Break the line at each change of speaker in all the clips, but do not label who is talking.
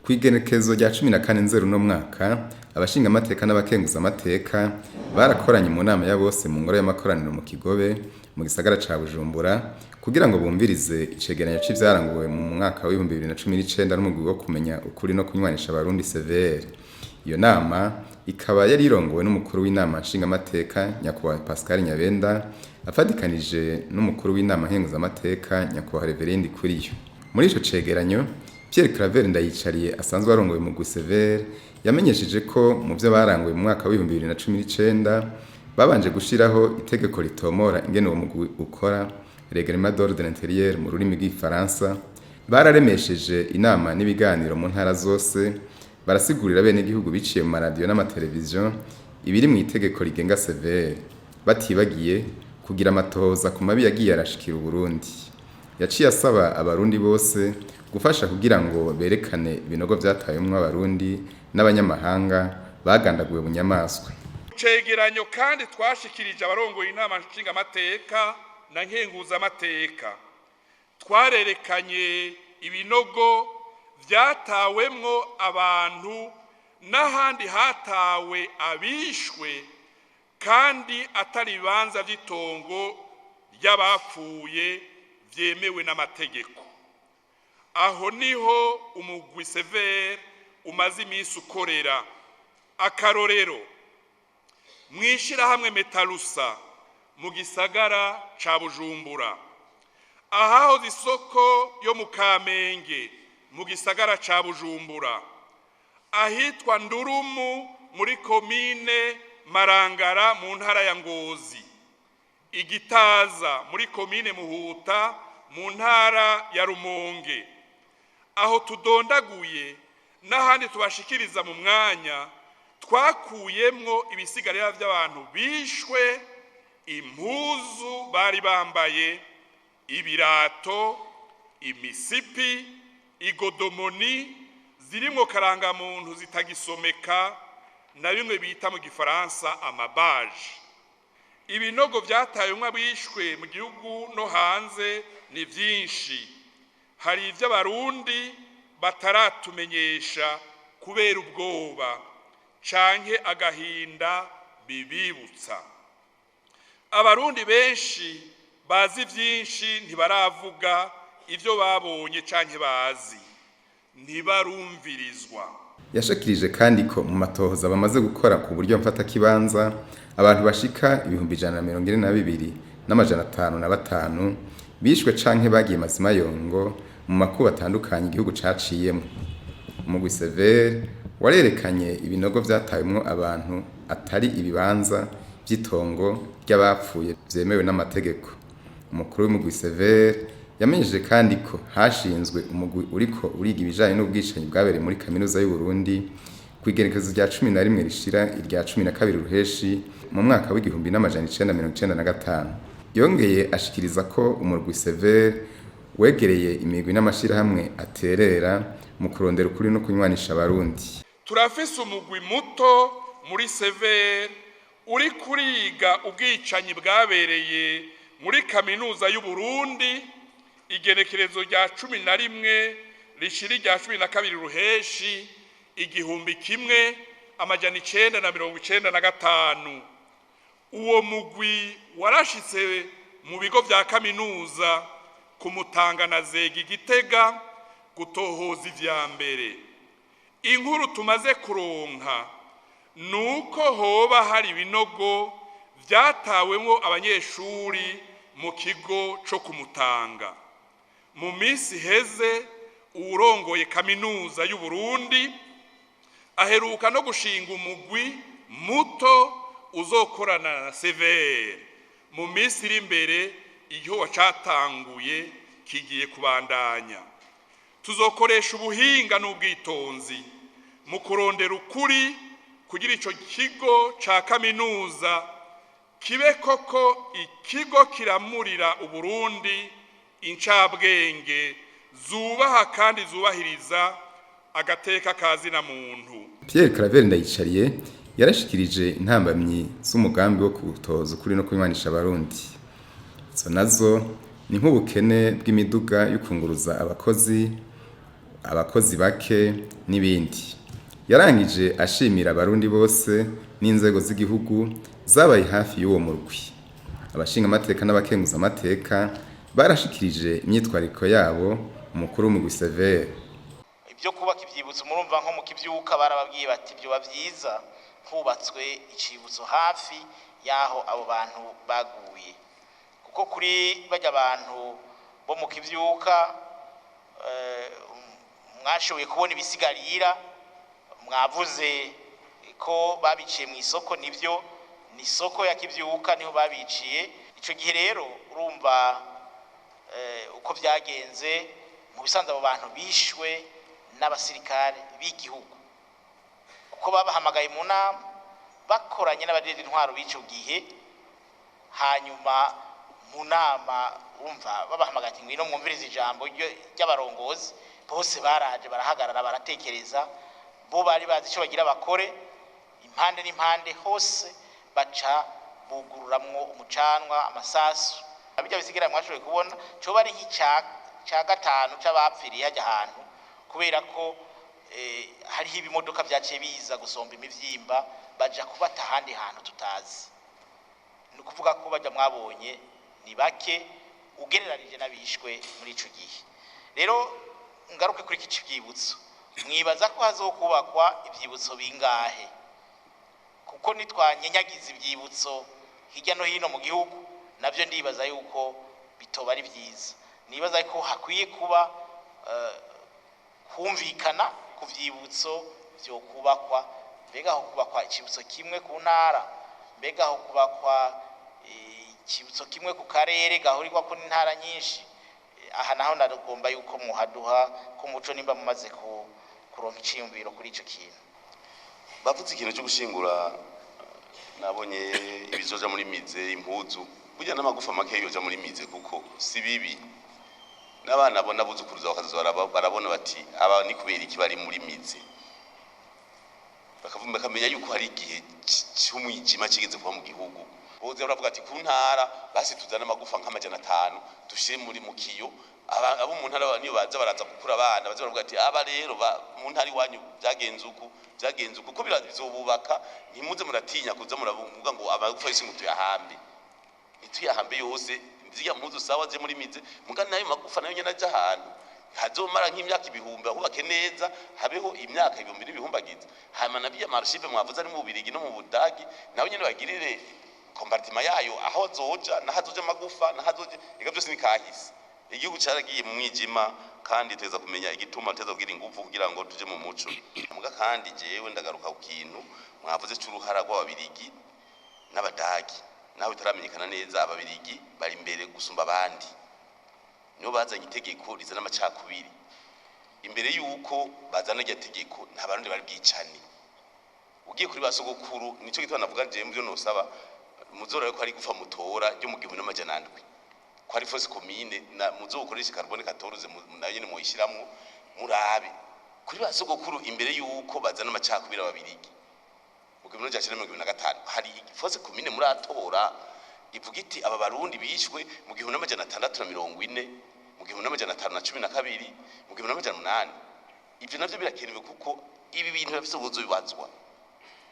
Kw'igenekerezo rya 14 Nzero uno mwaka, abashingamateka n'abakenguzamateka barakoranye mu nama ya bose mu ngoro y'amakoraniro mu Kigobe mu gisagara ca Bujumbura kugira ngo bumvirize icegeranyo c'ivyaranguwe mu mwaka w'2019 n'umugwi wo kumenya ukuri no kunywanisha abarundi CVR. Iyo nama ikaba yari irongowe n'umukuru w'inama nshingamateka, Nyakubahwa Pascal Nyabenda, afatikanije n'umukuru w'inama nkenguzamateka, Nyakubahwa Reverien Ndikuriyo. Muri ico cegeranyo, Pierre Claver Ndayicariye asanzwe arongoye umugwi CVR yamenyesheje ko mu vyo baranguye mu mwaka w'2019 babanje gushiraho itegeko ritomora ingene uwo mugwi ukora, règlement d'ordre intérieur mu rurimi rw'igifaransa, bararemesheje inama n'ibiganiro mu ntara zose, barasigurira abenegihugu biciye mu maradiyo n'amateleviziyo ibiri mu itegeko rigenga CVR, batibagiye kugira amatohoza ku mabi yagiye arashikira Uburundi. Yaciye asaba abarundi bose gufasha kugira ngo berekane ibinogo vyatayemwo abarundi n'abanyamahanga bagandaguwe bunyamaswa.
Cegeranyo kandi twashikirije abarongoye inama nshingamateka na nkenguzamateka, twarerekanye ibinogo vyatawemwo abantu n'ahandi hatawe abishwe kandi atari ibibanza vy'itongo ry'abapfuye vyemewe n'amategeko. Aho niho umugwi CVR umaze iminsi ukorera. Akarorero, mw'ishirahamwe Metalusa mu gisagara ca Bujumbura, ahahoze isoko yo mu Kamenge mu gisagara ca Bujumbura, ahitwa Ndurumu muri komine Marangara mu ntara ya Ngozi, Igitaza muri komine Muhuta mu ntara ya Rumonge. Aho tudondaguye n'ahandi tubashikiriza mu mwanya, twakuyemwo ibisigarira by'abantu bishwe, impuzu bari bambaye, ibirato, imisipi, igodomoni zirimwo karangamuntu zitagisomeka na bimwe bita mu gifaransa amabaje. Ibinogo vyatayemwo abishwe mu gihugu no hanze ni vyinshi. Hari ivy'abarundi bataratumenyesha kubera ubwoba canke agahinda bibibutsa. Abarundi benshi bazi vyinshi ntibaravuga ivyo babonye canke bazi, ntibarumvirizwa.
Yashikirije kandi ko mu matohoza bamaze gukora ku buryo mfatakibanza, abantu bashika 142,505 bishwe canke bagiye mazimayongo mu makuba atandukanye igihugu caciyemwo. Umugwi CVR warerekanye ibinogo vyatawemwo abantu atari ibibanza vy'itongo ry'abapfuye vyemewe n'amategeko. Umukuru w'umugwi CVR yamenyesheje kandi ko hashinzwe umugwi uriko uriga ibijanye n'ubwicanyi bwabereye muri kaminuza y'u Burundi kw'igenekerezo rya 11 rishira irya 12 Ruheshi mu mwaka w'1995. Yongeye ashikiriza ko umurwi CVR wegereye imigwi n'amashirahamwe aterera mu kurondera ukuri no kunywanisha abarundi.
Turafise umugwi muto muri CVR uri kuriga ubwicanyi bwabereye muri kaminuza y'u Burundi igenekerezo rya 11 rishira irya 12 Ruheshi 1995. Uwo mugwi warashitse mu bigo vya kaminuza ku Mutanga na Zega Igitega gutohoza ivya mbere. Inkuru tumaze kuronka nuko hoba hari ibinogo vyatawemwo abanyeshuri mu kigo co kumutanga. Mu minsi iheze uwurongoye kaminuza y'u Burundi aheruka no gushinga umugwi muto uzokorana na CVR. Mu minsi iri imbere igikorwa catanguye kigiye kubandanya. Tuzokoresha ubuhinga n'ubwitonzi mu kurondera ukuri kugira ico kigo ca kaminuza kibe koko ikigo kiramurira Uburundi incabwenge zubaha kandi zubahiriza agateka kazina muntu.
Pierre Claver Ndayicariye yarashikirije intambamyi z'umugambi wo kutoza ukuri no kunywanisha abarundi. Izo nazo ni nk'ubukene bw'imiduga yo kunguruza abakozi, abakozi bake n'ibindi. Yarangije ashimira abarundi bose n'inzego z'igihugu zabaye hafi y'uwo murwi. Abashingamateka n'abakenguzamateka barashikirije imyitwariko yabo umukuru w'umugwi Severe.
Ibyo kubaka ibyibutso murumva nko mu Kivyuka barababwiye bati byoba byiza hubatswe icibutso hafi y'aho abo bantu baguye, kuko kuri bajya abantu bo mu Kivyuka mwashoboye kubona ibisigarira, mwavuze ko babiciye mu isoko, nibyo, ni isoko ya Kivyuka niho babiciye. Icyo gihe rero urumva uko byagenze. Mu bisanzwe abo bantu bishwe n'abasirikare b'igihugu, kuko babahamagaye mu nama bakoranye n'abajejwe intwaro b'ico gihe. Hanyuma mu nama urumva babahamagaye ati ngwino mwumvirize ijambo ry'abarongozi, bose baraje barahagarara baratekereza, bo bari bazi ico bagira bakore. Impande n'impande hose baca bugururamwo umucanwa, amasasu. Bijya bisigira mwashoboye kubona coba ari nk'ica ca gatanu c'abapfiriye hajya ahantu, kubera ko hariho ibimodoka vyaciye biza gusomba imivyimba baja kubata ahandi hantu tutazi. Ni ukuvuga ko bajya mwabonye ni bake ugereranije n'abishwe muri ico gihe. Rero ngaruke kuri iki cyibutso, mwibaza ko hazokubakwa ivyibutso bingahe? Kuko nitwanyenyagiza ivyibutso hirya no hino mu gihugu, navyo ndibaza yuko bitoba ari vyiza. Nibaza ko hakwiye kuba kumvikana ku vyibutso vyokubakwa. Mbega aho kubakwa icibutso kimwe ku ntara, mbega aho kubakwa icibutso kimwe ku karere gahurirwako n'intara nyinshi? Aha naho ndagomba yuko muhaduha ko muco nimba mumaze kuronka iciyumviro kuri ico kintu.
Bavuze ikintu cyo gushingura, nabonye ibizoja muri mize, impuzu, burya n'amagufa make yoja muri mize, kuko si bibi. N'abana bo n'abuzukuruza bakazoza barabona bati aba ni kubera iki bari muri mize, bakavuga bakamenya yuko hari igihe cy'umwijima kigeze kuba mu gihugu. Boze baravuga ati ku ntara basi tuzana amagufa nk'500 dushire muri mu kiyo. Abo mu ntara niyo baza baraza gukura abana, baza baravuga ati aba rero mu ntara iwanyu byagenze uku, byagenze uku, kuko bizobubaka. Ntimuze muratinya kuza muravuga ngo amagufa yose ngo tuyahambe, ntituyahambe yose. Ziriya mpuzu sawa ze muri mize, muga nayo magufa nayo nyene aja ahantu hazomara nk'imyaka ibihumbi, ahubake neza, habeho imyaka ibihumbi n'ibihumbagiza. Hanyuma na biya marshive mwavuze ari mu Bubirigi no mu Budagi, nawe nyene bagirire kompartima yayo, aho azoja naho azoja amagufa naho azoja ega byose ni kahise. Igihugu caragiye mu mwijima, kandi teza kumenya igituma, teza kugira ingufu kugira ngo tuje mu muco. Muga kandi jewe ndagaruka ku kintu mwavuze c'uruhara rw'Ababirigi n'Abadagi, nawe bitaramenyekana neza. Ababirigi bari imbere gusumba abandi, nibo bazanye itegeko rizana amacakubiri. Imbere yuko bazana iryo tegeko nta Barundi bari bwicane. Ugiye kuri ba sogokuru, nico gituma navuga jewe muvyo nosaba muzora ko ari gufa mutora ryo mu 1700, ko ari fosse commune na muzokoresha carbone 14, nayo nyene muyishiramwo murabe kuri ba sogokuru imbere yuko bazana amacakubiri Ababirigi mu 1925, hari fosse commune muratora ivuga iti aba Barundi bishwe mu 1640, mu 1512, mu 1800. Ivyo navyo birakenewe, kuko ibi bintu birafise ubuzo bibazwa.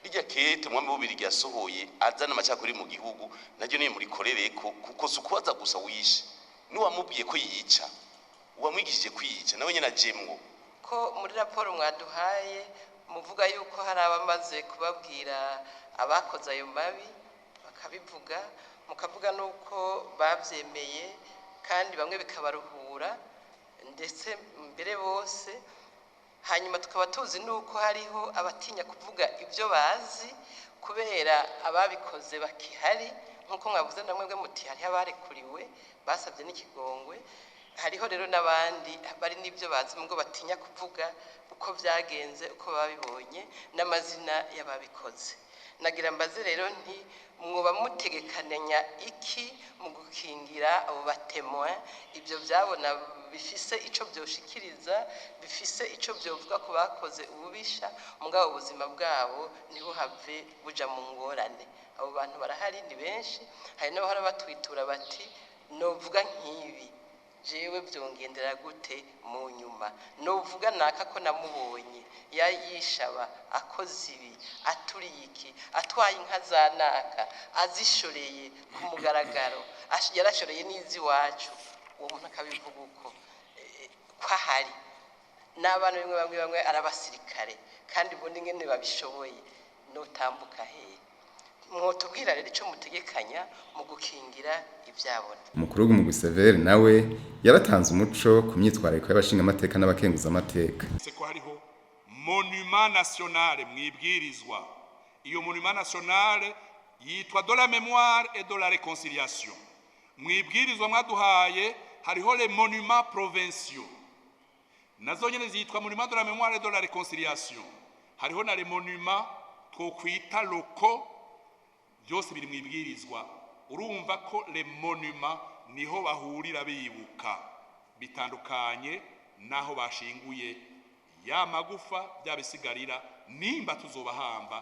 Rirya kete umwami w'Ububirigi yasohoye azana amacakubiri mu gihugu, naryo niyo murikorereko, kuko si ukubaza gusa wishe, n'uwamubwiye ko yica, uwamwigishije kwica, nawe nyene ajemwo.
Ko muri raporo mwaduhaye muvuga yuko hari abamaze kubabwira abakoze ayo mabi bakabivuga, mukavuga nuko bavyemeye kandi bamwe bikabaruhura ndetse mbere bose. Hanyuma tukaba tuzi nuko hariho abatinya kuvuga ibyo bazi kubera ababikoze bakihari, nkuko mwavuze na mwebwe muti hariho abarekuriwe basabye n'ikigongwe. Hariho rero n'abandi bari n'ibyo bazi ngo batinya kuvuga uko byagenze, uko babibonye n'amazina y'ababikoze. Nagira mbaze rero nti mwoba mutegekanya iki mu gukingira abo batemwe, ibyo byabona bifise ico byoshikiriza, bifise ico byovuga ku bakoze ububisha, mugabo ubuzima bwabo ntibuhave buja mu ngorane. Abo bantu barahari ni benshi, hari n'abahora batwitura bati novuga nk'ibi. Jewe byongendera gute mu nyuma? Novuga naka ko namubonye yayishaba akoze ibi, aturiye iki, atwaye inka za naka, azishoreye ku mugaragaro, yarashoreye n'iziwacu, uwo muntu akabivuga uko ko ahari n'abana bimwe bamwe bamwe ari abasirikare, kandi ubundi ngene babishoboye, notambuka hehe? Mwotubwira rero icyo mutegekanya mu gukingira ibyabona.
Umukuru w'umugwi Severe nawe yaratanze umuco ku myitwarariko y'abashingamateka n'abakenguzamateka.
Se ko hariho monument national mwibwirizwa. Iyo monument national yitwa de la mémoire et de la réconciliation. Mwibwirizwa mwaduhaye hariho les monuments provinciaux, nazo nyene zitwa monument de la mémoire et de la réconciliation. Hariho na les monuments twokwita locaux. Byose biri mwibwirizwa. Urumva ko les monuments niho bahurira bibuka, bitandukanye naho bashinguye ya magufa, bya bisigarira nimba tuzobahamba.